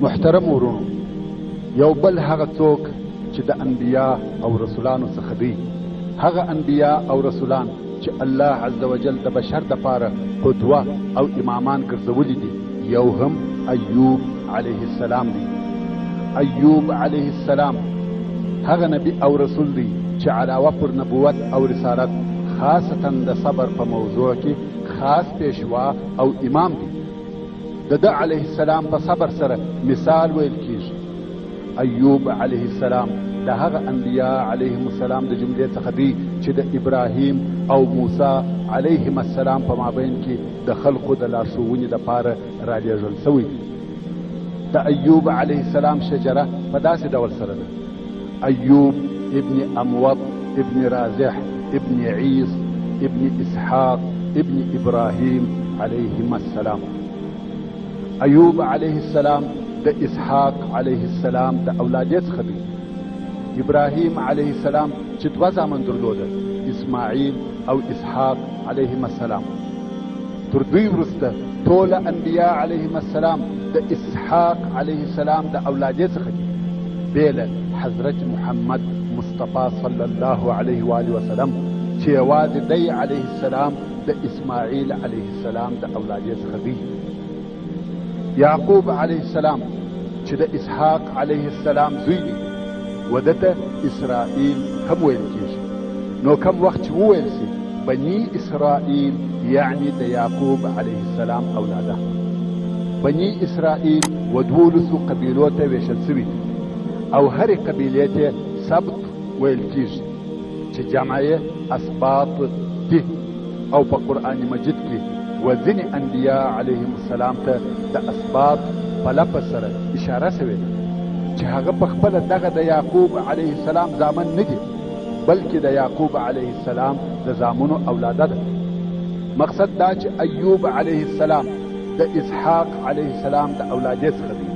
محترم ورونو، یو بل هغه څوک چې د انبیا او رسولانو څخه دی، هغه انبیا او رسولان چې الله عز وجل د بشر دپاره قدوه او امامان ګرځولي دي، یو هم ایوب علیه السلام دی. ایوب علیه السلام هغه نبی او رسول دی چې علاوه پر نبوت او رسالت خاصتا د صبر په موضوع کې خاص پیشوا او امام دی. د ده علیه السلام په صبر سره مثال ویل کیږي. ایوب علیه السلام د هغه انبیا علیهم السلام د جملې څخه دی چې د ابراهیم او موسی علیهم السلام په مابین کې د خلقو د لارښوونې دپاره رالیږل سوی دی. د ایوب علیه السلام شجره په داسې ډول سره ده: ایوب ابن اموط ابن رازح ابن عیس ابن اسحاق ابن ابراهیم علیهم السلام. ایوب علیه السلام د اسحاق علیه السلام د اولادې څخه دی. ابراهیم علیه السلام چې دوه زامن درلوده، اسماعیل او اسحاق علیهم السلام. تر دوی وروسته ټوله انبیا علیهم السلام د اسحاق علیه السلام د اولادې څخه دي، بې له حضرت محمد مصطفی صلی الله علیه وآله وسلم چې یوازې دی علیه السلام د اسماعیل علیه السلام د اولادې څخه دی. یعقوب علیه السلام چې د اسحاق علیه السلام زوی دی، و ده ته اسرائیل هم ویل کیږي. نو کم وخت چې وویل سي بني اسرائیل، یعنی د یعقوب علیه السلام اولاده. بني اسرائیل و دولسو قبیلو ته ویشل سوي دي او هرې قبیلې ته سبط ویل کیږي چې جمع یې اسباط دي. او په قرآن مجید کې و ځینې انبیا علیهم السلام ته د اسباط په لفظ سره اشاره سوې ده چې هغه په خپله دغه د یعقوب علیه السلام زامن نه دي، بلکې د یعقوب علیه السلام د زامنو اولاده ده. مقصد دا چې ایوب علیه السلام د اسحاق علیه السلام د اولادې څخه دی.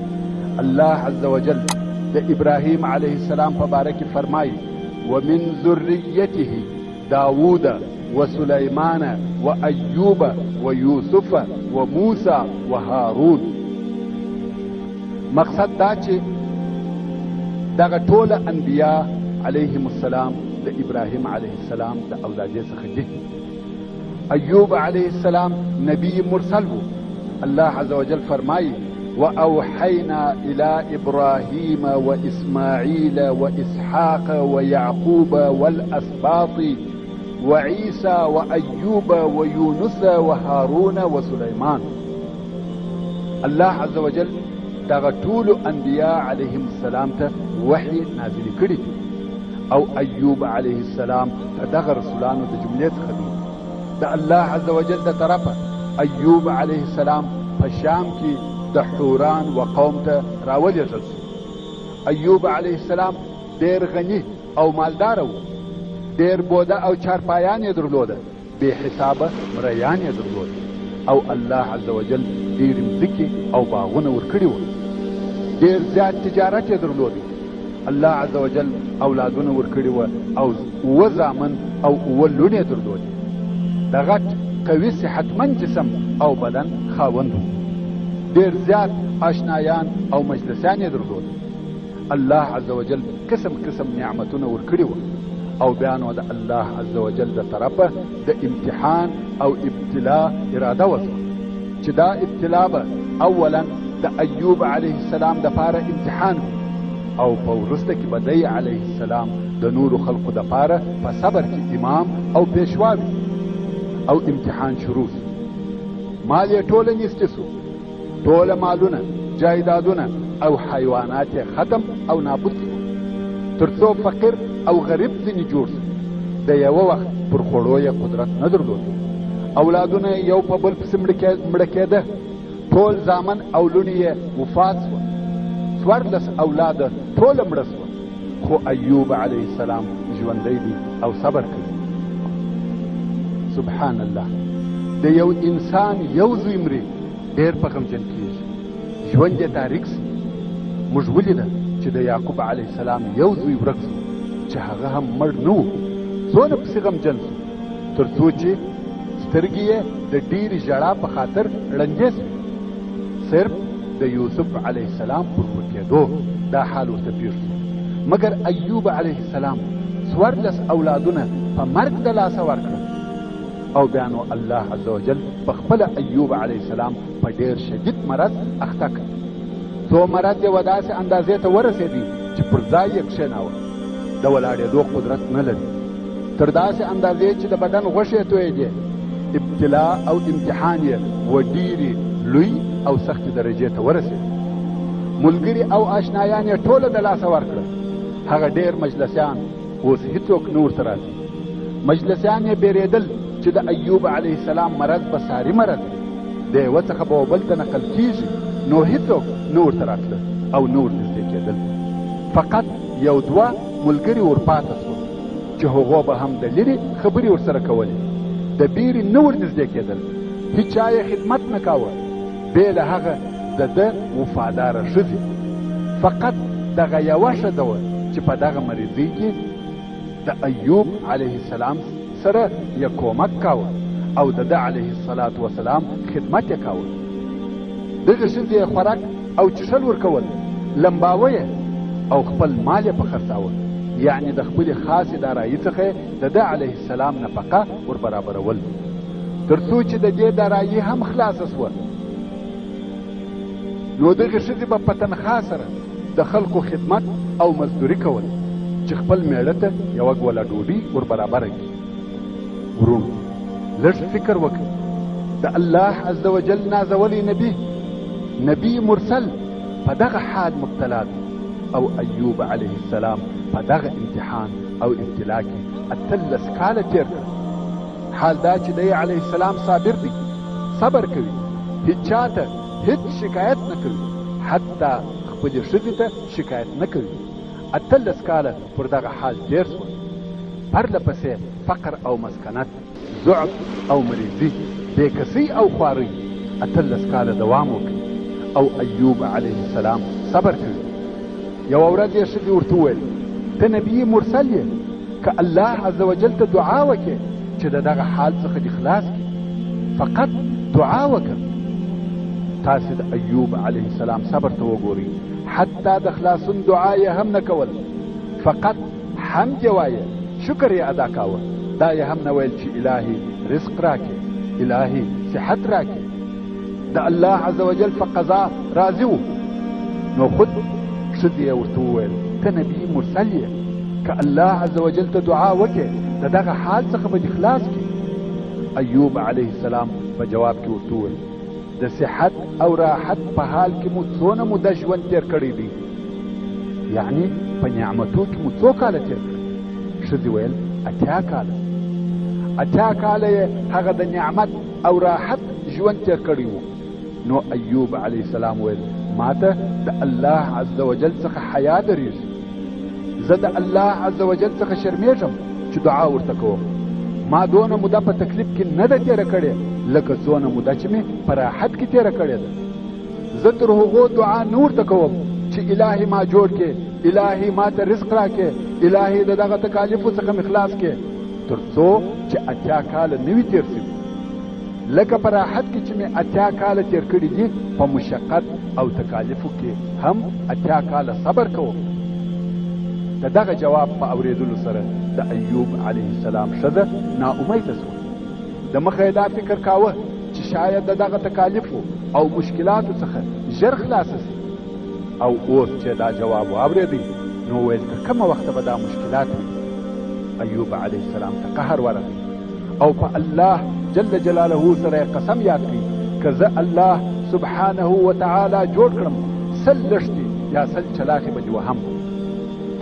الله عز وجل د ابراهیم علیه السلام په باره کې فرمایي: ومن ذریته داوود وسلیمان وایوب ویوسف وموسی وهارون. مقصد دا چې دغه ټوله انبیا علیهم السلام د ابراهیم علیه السلام د اولادې څخه دي. ایوب علیه السلام نبی مرسل وو. الله عز وجل فرمایي: وأوحينا إلى إبراهيم وإسماعيل وإسحاق ويعقوب والأسباط وعيسى وأيوب ويونس وهارون وسليمان. الله عز وجل دغه ټولو انبیا علیهم السلام ته وحی نازلې کړي دي او ایوب علیه السلام د دغه رسولانو د جملې څخه دی. د الله عز وجل د طرفه ایوب علیه السلام په شام کې د حوران و قوم ته راولېږل سو. ایوب علیه السلام ډېر غني او مالداره و، ډېر بوده او چارپایان یې درلوده، بې حسابه مریان یې درلوده او الله عز وجل ډېرې مځکې او باغونه ورکړي وه. ډېر زیات تجارت یې درلود. الله عز وجل اولادونه ورکړي وه او اووه زامن او اووه لوڼې یې درلودې. د غټ قوي صحتمند جسم او بدن خاوند و. ډېر زیات آشنایان او مجلسیان یې درلود. الله عز وجل قسم قسم نعمتونه ورکړي وه او بیا نو د الله عز وجل د طرفه د امتحان او ابتلا اراده وسوه چې دا ابتلا به اولا د ایوب علیه السلام دپاره امتحان وي او په وروسته کې به دی علیه السلام د نورو خلقو دپاره په صبر کې امام او پیشوا وي. او امتحان شروع سو. مال یې ټوله نیستي سو، ټوله مالونه، جایدادونه او حیوانات یې ختم او نابود سو، تر څو فقیر او غریب ځینې جوړ سو. د یوه وخت پر خوړو یې قدرت نه درلود. اولادونه یې یو په بل پسې مړه کېده. ټول زامن او لوڼې یې وفات سوه. 14 اولاده ټوله مړه سوه، خو ایوب علیه السلام ژوندی دی او صبر کوي. سبحان الله، د یو انسان یو زوی مري ډېر په غمجن کیږي، ژوند یې تاریک سي. موږ ولیده چې د یعقوب علیه السلام یو زوی ورک سو چې هغه هم مړ نه و، څونه پسې غمجن سو تر څو چې سترګې یې د ډېرې ژړا په خاطر ړندې سوې. صرف د یوسف علیه السلام پر ورکېدو دا حال ورته پېښ شو. مګر ایوب علیه السلام 14 اولادونه په مرګ د لاسه ورکړل او بیا نو الله عز وجل په خپله ایوب علیه السلام په ډېر شدید مرض اخته کړ. څو مرض یې و داسې اندازې ته ورسېدی چې پر ځای یې کښېناوه، د ولاړېدو قدرت نه لري، تر داسې اندازې چې د بدن غوښې یې تویېدې. ابتلا او امتحان یې و ډېرې لوی او سختې درجې ته ورسېد. ملګري او آشنایان یې ټوله د لاسه ورکړل. هغه ډېر مجلسیان اوس هیڅوک نه ورته راځي. مجلسیان یې بېرېدل چې د ایوب علیه السلام مرض به ساري مرض وي، د یوه څخه به بل ته نقل کیږي، نو هیڅوک نه ورته راتله او نه ورنږدې کېدل. فقط یو دوه ملګري ورپاته سول چې هغو به هم د لیرې خبرې ورسره کولې، د بیرې نه ورنږدې کېدل، هیچا یې خدمت نه کاوه بې له هغه د ده وفاداره ښځې. فقط دغه یوه ښځه وه چې په دغه مریضۍ کې د ایوب علیه السلام سره یې کومک کاوه او د ده علیه الصلاة وسلام خدمت یې کاوه. دغې ښځې یې خوراک او چښل ورکول، لمباوه یې او خپل مال یې په خرڅاوه، یعنې د خپلې خاصې دارایي څخه یې د ده علیه السلام نفقه ور برابرول، تر څو چې د دې دارایي هم خلاصه سوه. نو دغې ښځې به په تنخوا سره د خلکو خدمت او مزدوري کول چې خپل مېړه ته یوه ګوله ډوډۍ ور برابره کړي. وروڼو، لږ فکر وکړئ، د الله عز وجل نازولی نبي، نبي مرسل، په دغه حال مبتلا دی او ایوب علیه السلام په دغه امتحان او ابتلا کې 18 کاله تېر کړل. حال دا چې دی علیه السلام صابر دی، صبر کوي، هیچا ته هیڅ شکایت نه کوي، حتی خپلې ښځې ته شکایت نه کوي. 18 کاله پر دغه حال تېر سول. پرله پسې فقر او مسکنت، ضعف او مریضي، بېکسۍ او خوارۍ 18 کاله دوام وکړي او ایوب علیه السلام صبر کوي. یوه ورځ یې ښځې ورته وویل، ته نبي مرسل یې، که الله عز وجل ته دعا وکړې چې د دغه حال څخه دې خلاص کړي، فقط دعا وکړه. تاسې د ایوب علیه السلام صبر ته وګورئ، حتی د خلاصون دعا یې هم نه کول، فقط حمد یې وایه، شکر یې ادا کاوه. دا یې هم نه ویل چې الهي رزق راکې، الهي صحت راکې. د الله عز وجل په قضا راضي و. نو خود ښځې یې ورته وویل، ته نبي مرسل یې، که الله عز وجل ته دعا وکړې د دغه حال څخه به دې خلاص کړي. ایوب علیه السلام په جواب کې ورته وویل، د صحت او راحت په حال کې مو څونه موده ژوند تېر کړی دی، یعنې په نعمتو کې مو څو کاله تېر کړل؟ ښځې ویل 80 کاله. 80 کاله یې هغه د نعمت او راحت ژوند تېر کړی و. نو ایوب علیه السلام ویل، ما ته د الله عز وجل څخه حیا درېږي، زه د الله عز وجل څخه شرمېږم چې دعا ورته کوم. ما دونه موده په تکلیف کې نه ده تېره کړې لکه څونه موده چې مې په راحت کې تېره کړې ده. زه تر هغو دعا نه ورته کوم چې الهي ما جوړ کړې، الهي ما ته رزق راکړې، الهي د دغه تکالیفو څخه مې خلاص کړې، تر څو چې 80 کاله نه وي تېر سوي. لکه په راحت کې چې مې 80 کاله تېر کړي دي، په مشقت او تکالیفو کې هم 80 کاله صبر کوم. د دغه جواب په اورېدلو سره د ایوب علیه السلام ښځه ناامیده سوه. د مخه یې دا فکر کاوه چې شاید د دغه تکالیفو او مشکلاتو څخه ژر خلاصه سي، او اوس چې دا جواب واورېدی نو ویل تر کومه وخته به دا مشکلات وي. ایوب علیه السلام ته قهر ورغی او په الله جل جلاله سره یې قسم یاد کړي، که زه الله سبحانه وتعالی جوړ کړم 100 لښتې یا 100 چلاخې به دې وهم.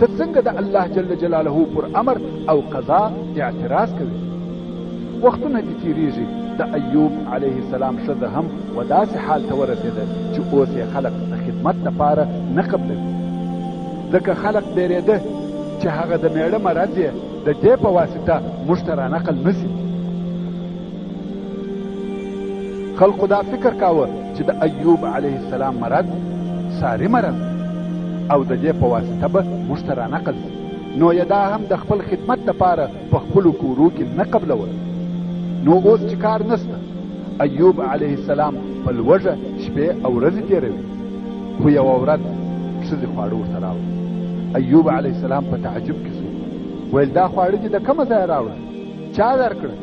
ته څنګه د الله جل جلاله پر امر او قضا اعتراض کوې؟ وختونه دې تېرېږي، د ایوب علیه السلام ښځه هم و داسې حال ته ورسېده چې اوس یې خلق د خدمت لپاره نه قبلوي، ځکه خلق بېرېده چې هغه د مېړه مرض یې د دې په واسطه موږ ته رانقل نه سي. خلقو دا فکر کاوه چې د ایوب علیه السلام مرض ساري مرض او د دې په واسطه به موږ ته رانقل سي، نو یې دا هم د خپل خدمت لپاره په خپلو کورو کې نه قبلول. نو اوس چې کار نسته، ایوب علیه السلام په لوږه شپې او ورځې تېروي. خو یوه ورځ ښځې خواړه ورته راوړل. ایوب علیه السلام په تعجب کې سو، ویل دا خواړه دې د کومه ځایه راوړل، چا درکړل؟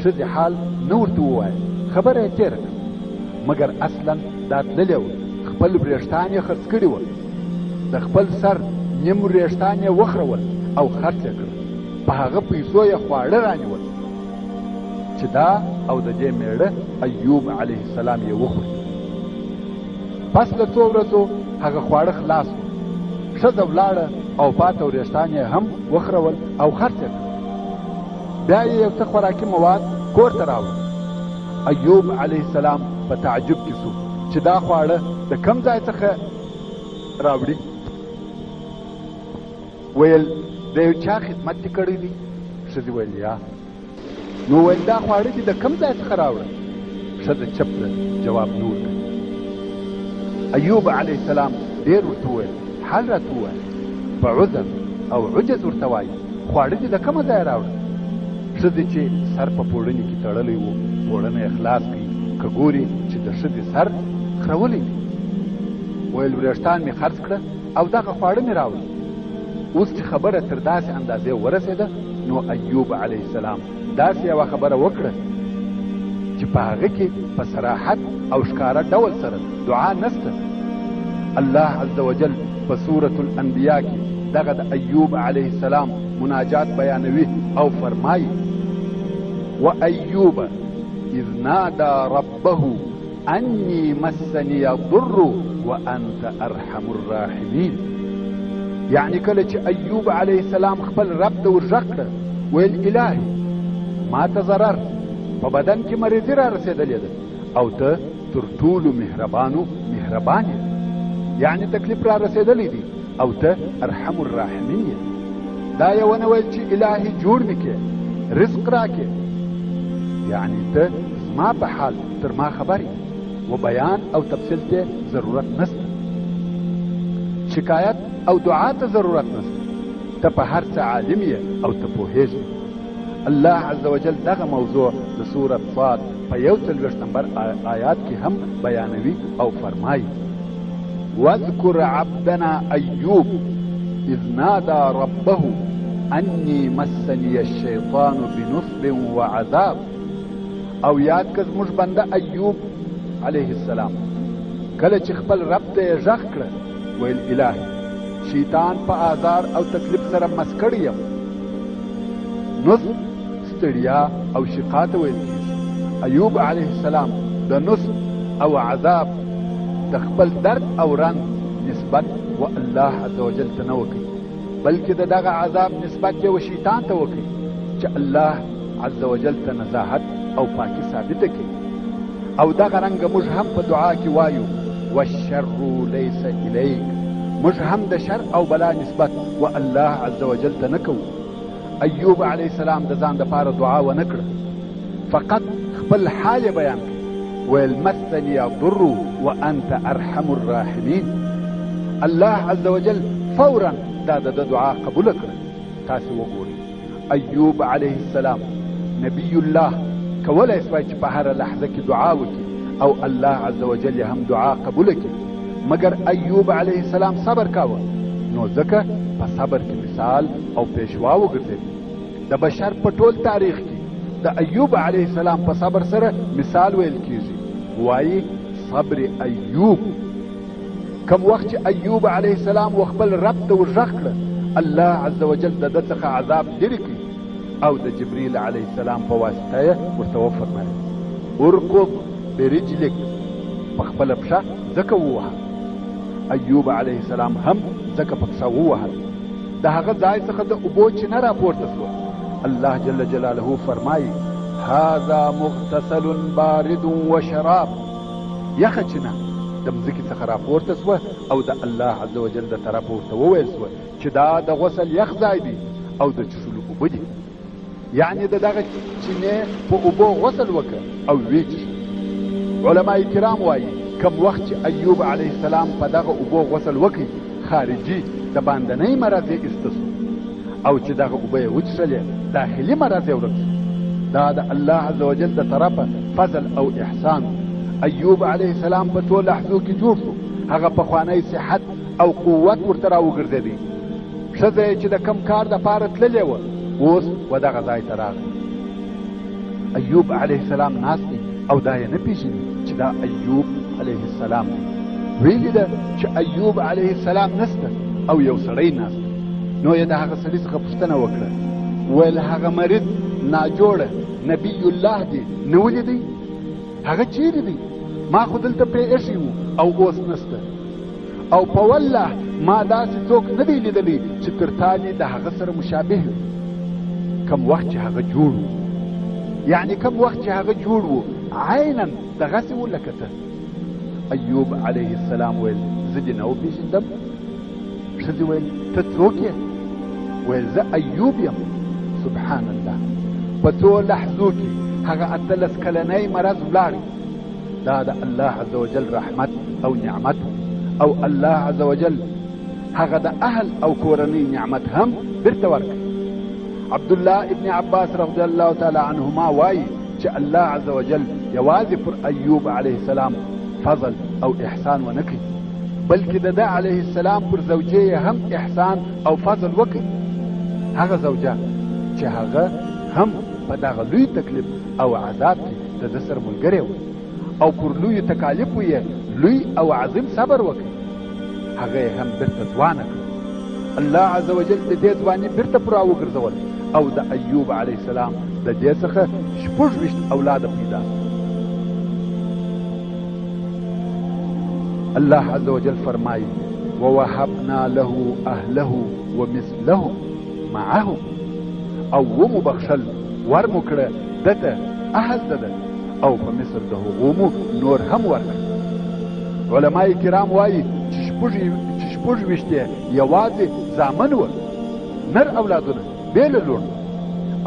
ښځې حال نه ورته ووایه، خبره یې تېره کړه. مګر اصلا دا تللې وه، خپل وریښتان یې خرڅ کړي وه، د خپل سر نیم وریښتان یې وخرول او خرڅ یې کړل، په هغه پیسو یې خواړه رانیول چې دا او د دې مېړه ایوب علیه السلام یې وخوري. پس له څو ورځو هغه خواړه خلاص وو، ښځه ولاړه او پاته وریښتان یې هم وخرول او خرڅ یې کړل. بیا یې یو څه خوراکي مواد کور ته راوړل. ایوب علیه السلام په تعجب کې سو چې دا خواړه د کم ځای څخه راوړي. ویل د یو چا خدمت دې کړی دی؟ ښځې ویل یا. نو ویل دا خواړه دې د کم ځای څخه راوړل؟ ښځه چپ ده، جواب نه ورکوي. ایوب علیه السلام ډېر ورته وویل حال راته ووایه، په عذر او عجز ورته وایي خواړه دې د کومه ځایه راوړل؟ ښځې چې سر په پوړنې کې تړلی و، پوړنه یې خلاص کړي، که ګوري چې د ښځې سر خرولی دی. ویل وریښتان مې خرڅ کړه او دغه خواړه مې راوړل. اوس چې خبره تر داسې اندازې ورسېده نو ایوب علیه السلام داسې یوه خبره وکړه چې په هغه کې په صراحت او ښکاره ډول سره دعا نسته. الله عز وجل په سورة الانبیاء کې دغه د ایوب علیه السلام مناجات بیانوي او فرمایي وایوب اذ نادى ربه انی مسنی الضر وانت ارحم الراحمین. یعنی کله چې ایوب علیه السلام خپل رب ته ورغږ کړه، ویل الهي ما ته ضرر په بدن کې مریضي را رسېدلې ده او ته تر ټولو مهربانو مهربان یې، یعنی تکلیف را رسېدلی دی او ته ارحم الراحمین یې. دا یې ونه ویل چې الهي جوړ مې کې، رزق راکې، یعنی ته زما په حال تر ما خبر یې و بیان او تفصیل ته ضرورت نشته، شکایت او دعا ته ضرورت نشته، ته په هر څه عالم یې او ته پوهېږې. الله عز وجل دغه موضوع د سورة صاد په 41 نمبر آیات کې هم بیانوي او فرمایي واذکر عبدنا ایوب اذ نادى ربه انی مسنی الشیطان بنصب وعذاب. او یاد که زموږ بنده ایوب علیه السلام کله چې خپل رب ته یې غږ کړه، ویل الهي شیطان په آزار او تکلیف سره مس کړی یم. نصب ستړیا او شقا ته ویل کېږي. ایوب علیه السلام د نصب او عذاب د خپل درد او رنځ نسبت و الله عز وجل ته نه وکړي، بلکې د دغه عذاب نسبت یې و شیطان ته وکړي چې الله عز وجل ته نزاهت او پاکي ثابته کړي. او دغه رنګه موږ هم په دعا کې وایو والشر لیس الیک، موږ هم د شر او بلا نسبت و الله عز وجل ته نه کوو. ایوب علیه السلام د ځان دپاره دعا ونه کړه، فقط خپل حال یې بیان کړ، ویل مسني الضر وانت ارحم الراحمین. الله عز وجل فورا دا د ده دعا قبوله کړه. تاسې وګورئ ایوب علیه السلام نبی الله کولی سوای چې په هره لحظه کې دعا وکړي او الله عز وجل یې هم دعا قبوله کړي، مګر ایوب علیه السلام صبر کاوه، نو ځکه په صبر کې مثال او پیشوا وګرځېد. د بشر په ټول تاریخ کې د ایوب علیه السلام په صبر سره مثال ویل کیږي. وایي صبر ایوب. کم وخت چې ایوب علیه السلام و خپل رب ته ورغږ کړه، الله عز وجل د ده څخه عذاب لرې کړي او د جبریل علیه السلام په واسطه یې ورته وفرمایل ارکض برجلک، په خپله پښه ځکه ووهه. ایوب علیه السلام هم ځکه په پښه ووهل. د هغه ځای څخه د اوبو چینه راپورته سوه. الله جل جلاله فرمایي هذا مغتسل بارد وشراب. یخه چینه د مځکې څخه راپورته سوه او د الله عز وجل د طرفه ورته وویل سوه چې دا د غسل یخ ځای دی او د څښلو اوبه دي، یعنې د دغه چینې په اوبو غسل وکړه او ویې څښه. علماء کرام وایي کم وخت چې ایوب علیه السلام په دغه اوبو غسل وکړي، خارجي د باندنۍ مرض یې ایسته سو او چې دغه اوبه یې وڅښلې داخلي مرض یې ورک سو. دا د الله عز وجل د طرفه فضل او احسان. ایوب علیه السلام په څو لحظو کې جوړ سو. هغه پخوانی صحت او قوت ورته راوګرځېدی. ښځه یې چې د کم کار دپاره تللې وه اوس و دغه ځای ته راغله. ایوب علیه السلام ناست دی او دا یې نه پېژني چې دا ایوب علیه السلام دی. ویلي ده چې ایوب علیه السلام نسته او یو سړی ناست دی. نو یې د هغه سړي څخه پوښتنه وکړه، ویل هغه مریض ناجوړه نبی الله دی نه ولیدی؟ هغه چیرې دی؟ ما خو دلته پرې ایښی و او اوس نسته. او په والله ما داسې څوک نه دی لیدلی چې تر تا دې د هغه سره مشابه وي. کم وخت چې هغه جوړ و، یعنې کم وخت چې هغه جوړ و عینا دغسې و لکه ته. ایوب علیه السلام ویل زه دې نه وپېژندم. ښځې ویل ته څوک یې؟ ویل زه ایوب یم. سبحان الله، په څو لحظو کې هغه 18 کلنی مرض ولاړ. دا د الله عز وجل رحمت او نعمت، او الله عز وجل هغه د اهل او کورنۍ نعمت هم بیرته ورکړ. عبدالله ابن عباس رضی الله تعالی عنهما وایي چې الله عز وجل یوازې پر ایوب علیه السلام فضل او احسان ونه کړي، بلکې د ده علیه السلام پر زوجې یې هم احسان او فضل وکړي. هغه زوجه چې هغه هم په دغه لوی تکلیف او عذاب کې د ده سره ملګری وه او پر لویو تکالیفو یې لوی او عظیم صبر وکړ، هغه یې هم بیرته ځوانه کړه. الله عز وجل د دې ځواني بیرته پر راوګرځول او د ایوب علیه السلام د دې څخه 26 اولاده پیدا سو. الله عز وجل فرمایي ووهبنا له اهله ومثلهم معهم، او ومو بخښل ورمو کړه ده ته اهل د ده او په مثل د هغو مو نور هم ورکړ. علماء کرام وایي چې 26 یې یوازې زامن وه، نر اولادونه بې له لوڼو،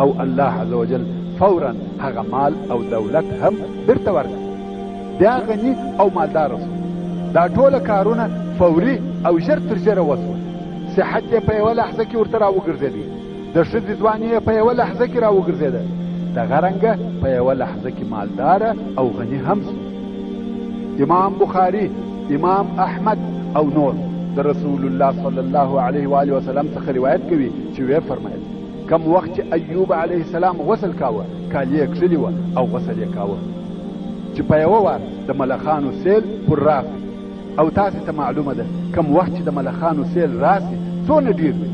او الله عز وجل فورا هغه مال او دولت هم بیرته ورکړ. بیا غني او مالداره سو. دا ټوله کارونه فوري او ژر تر ژره وسول. صحت یې په یوه لحظه کې ورته راوګرځېدی، د ښځې ځواني یې په یوه لحظه کې راوګرځېده، دغه رنګه په یوه لحظه کې مالداره او غني هم سو. امام بخاري، امام احمد او نور د رسول الله صلی الله علیه و آله وسلم څخه روایت کوي چې ویې فرمایل کم وخت چې ایوب علیه السلام غسل کاوه کالي یې کښلي وه او غسل یې کاوه چې په یوه وار د ملخانو سیل پر راغی. او تاسې ته معلومه ده کم وخت چې د ملخانو سیل راسي څونه ډېر وي،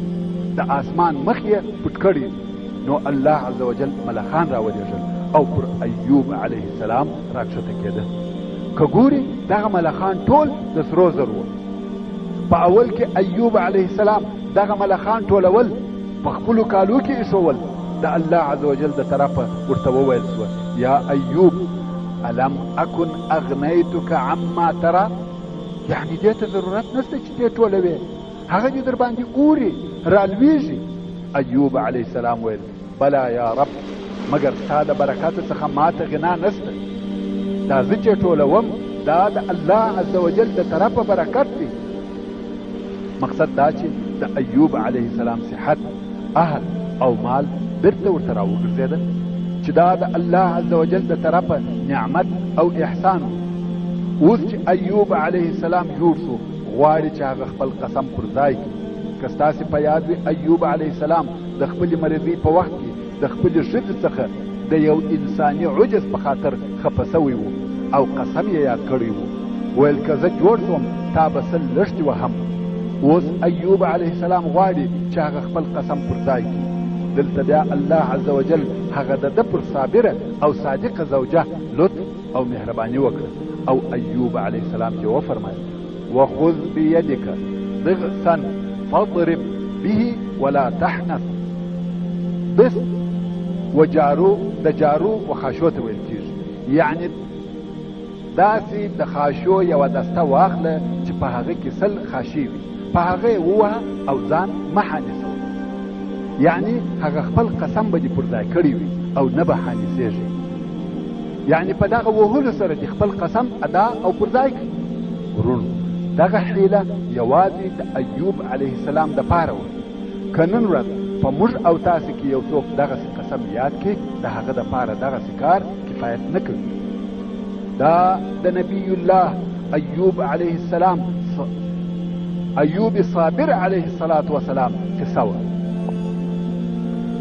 د آسمان مخ یې پټ کړی. نو الله عز وجل ملخان راولېږل او پر ایوب علیه السلام راکښته کېده. که ګوري دغه ملخان ټول د سرو زرو وو. په اول کې ایوب علیه السلام دغه ملخان ټولول، په خپلو کالو کې ایښوول. د الله عز وجل د طرفه ورته وویل سوه یا ایوب الم اکن اغنیتک عما ترا، یعنې دې ته ضرورت نشته چې دې ټولوې، هغه دې در باندې اوري رالویږي. ایوب علیه السلام ویل بلا یا رب، مګر ستا د برکاتو څخه ما ته غنا نشته، دا زه چې ټولوم دا د الله عز وجل د طرفه برکت دی. مقصد دا چې د ایوب علیه السلام صحت، اهل او مال بیرته ورته راوګرځېده، چې دا د الله عز وجل د طرفه نعمت او احسان و. اوس چې ایوب علیه السلام جوړ سو غواړي چې هغه خپل قسم پر ځای کړي. که ستاسې په یاد وي ایوب علیه السلام د خپلې مریضۍ په وخت کې د خپلې ښځې څخه د یو انساني عجز په خاطر خفه سوی و او قسم یې یاد کړی و، ویل که زه جوړ سوم تا به 100 لښتې وهم. اوس ایوب علیه السلام غواړي چې هغه خپل قسم پر ځای کړي. دلته بیا الله عز وجل هغه د ده پر صابره او صادقه زوجه لطف او مهرباني وکړه او ایوب علیه السلام ته وفرمایل وخذ بيدك ضغثا فاضرب به ولا تحنث. ضغث وجارو د جارو و خاشو ته ویل کېږي، یعنې داسې د خاشو یوه دسته واخله چې په هغه کې 100 خاشې وي، په هغه یې ووهه او ځان مه حانثوه. یعنې هغه خپل قسم به دې پر ځای کړی وي او نه به حانثېږي، یعنې په دغه وهلو سره دې خپل قسم ادا او پر ځای کړي. وروڼو، دغه حیله یوازې د ایوب علیه السلام دپاره وه. که نن ورځ په موږ او تاسې کې یو څوک دغسې قسم یاد کړي، د هغه دپاره دغسې کار کفایت نه کوي. دا د نبی الله ایوب علیه السلام، ایوب صابر علیه الصلاة والسلام قصه وه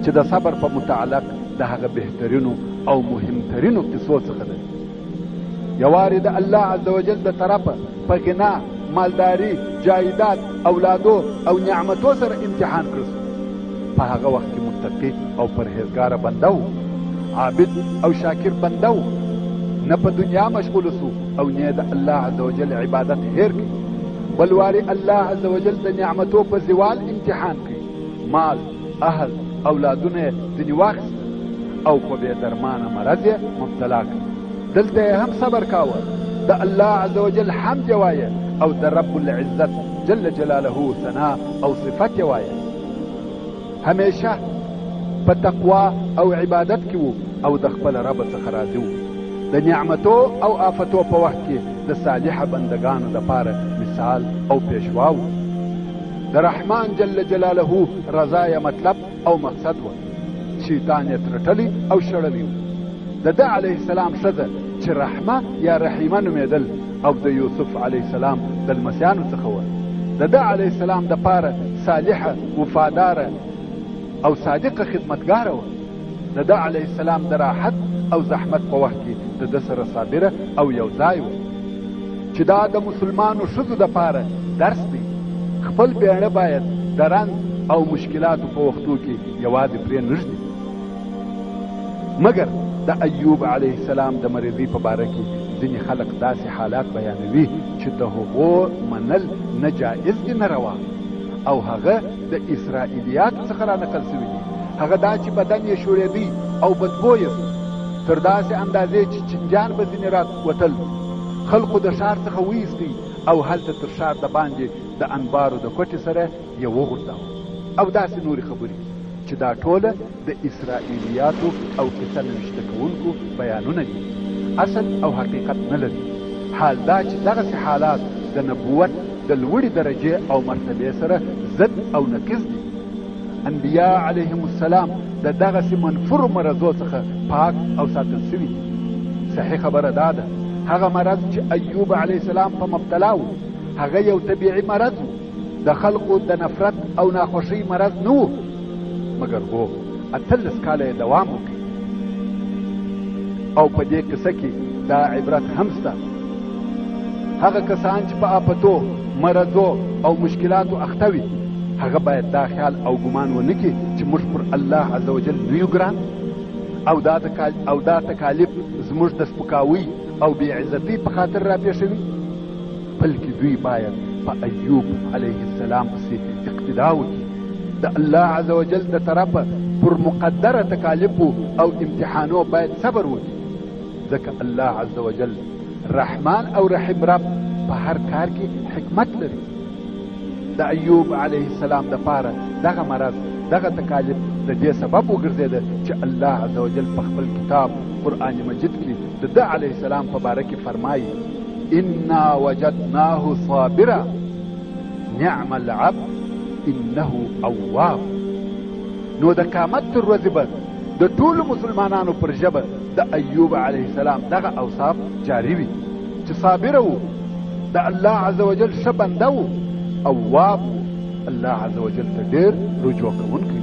چې د صبر په متعلق د هغه بهترینو او مهمترینو قصو څخه ده. یوارې د الله عز وجل د طرفه په غنا، مالداري، جایداد، اولادو او نعمتو سره امتحان کړ سو. په هغه وخت کې متقي او پرهیزګاره بنده و، عابد او شاکر بنده و، نه په دنیا مشغول سو او نه د الله عز وجل عبادت هېر کړي. بل وارې الله عز وجل د نعمتو په زوال امتحان کړي، مال، اهل، اولادونه یې ځینې واخیستل او په بې درمانه مرض یې مبتلا کړ. دلته یې هم صبر کاوه، د الله عز وجل حمد یې وایه او د رب العزت جل جلاله ثنا او صفت یې وایه. همیشه په تقوا او عبادت کې وو او د خپل رب څخه راضي وو. د نعمتو او آفتو په وخت کې د صالح بندګانو دپاره مثال او پیشوا وو. د رحمان جل جلاله رضا یې مطلب او مقصد وه. شیطان یې ترټلی او شړلی و. د ده علیه السلام ښځه چې رحمه یا رحیمه نومېدل او د یوسف علیه السلام د لمسیانو څخه وه، د ده علیه السلام دپاره صالحه، وفاداره او صادقه خدمتګاره وه. د ده علیه السلام د راحت او زحمت په وخت کې د ده سره صابره او یو ځای وه، چې دا د مسلمانو ښځو دپاره درس دی. خپل بېړه باید د رنځ او مشکلاتو په وختو کې یوازې پرې نه ږدي. مګر د ایوب علیه السلام د مریضۍ په باره کې ځینې خلک داسې حالات بیانوي چې د هغو منل نه جایز دي نه روا، او هغه د اسرائیلیاتو څخه را نقل سوي دي. هغه دا چې بدن یې شورېدی او بدبویه سو، تر داسې اندازې چې چنجان به ځینې راوتل. خلقو د ښار څخه وایستی او هلته تر ښار د باندې د انبارو د کوټې سره یې وغورځاوه، او داسې نورې خبرې چې دا ټوله د اسرائیلیاتو او قصه نوشته کوونکو بیانونه دي، اصل او حقیقت نه لري. حال دا چې دغسې حالات د نبوت د لوړې درجې او مرتبې سره ضد او نقیض دي. انبیا علیهم السلام د دغسې منفورو مرضو څخه پاک او ساتل سوي دي. صحیح خبره دا ده، هغه مرض چې ایوب علیه السلام په مبتلا و، هغه یو طبیعي مرض و، د خلقو د نفرت او ناخوښۍ مرض نه و، مګر هو 18 کاله یې دوام وکړ. او په دې قصه کې دا عبرت هم سته، هغه کسان چې په آفتو، مرضو او مشکلاتو اخته وي، هغه باید دا خیال او ګمان ونه کړي چې موږ پر الله عز وجل نه یو ګران، او دا تکالیف زموږ د سپکاوي او بې عزتۍ په خاطر راپېښوي، بلکې دوی باید په ایوب علیه السلام پسې اقتدا وکړي. د الله عز وجل د طرفه پر مقدره تکالیفو او امتحانو باید صبر وکړي، ځکه الله عز وجل رحمان او رحیم رب په هر کار کې حکمت لري. د ایوب علیه السلام دپاره دغه مرض، دغه تکالیف د دې سبب وګرځېده چې الله عز وجل په خپل کتاب قرآن مجید کې د ده علیه السلام په باره کې فرمایي: انا وجدناه صابرا نعم العبد انه اواب. نو د قیامت تر ورځې به د ټولو مسلمانانو پر ژبه د ایوب علیه السلام دغه اوصاف جاري وي چې صابره و، د الله عز وجل ښه بنده و، اواب و، الله عز وجل ته ډېر رجوع کوونکی.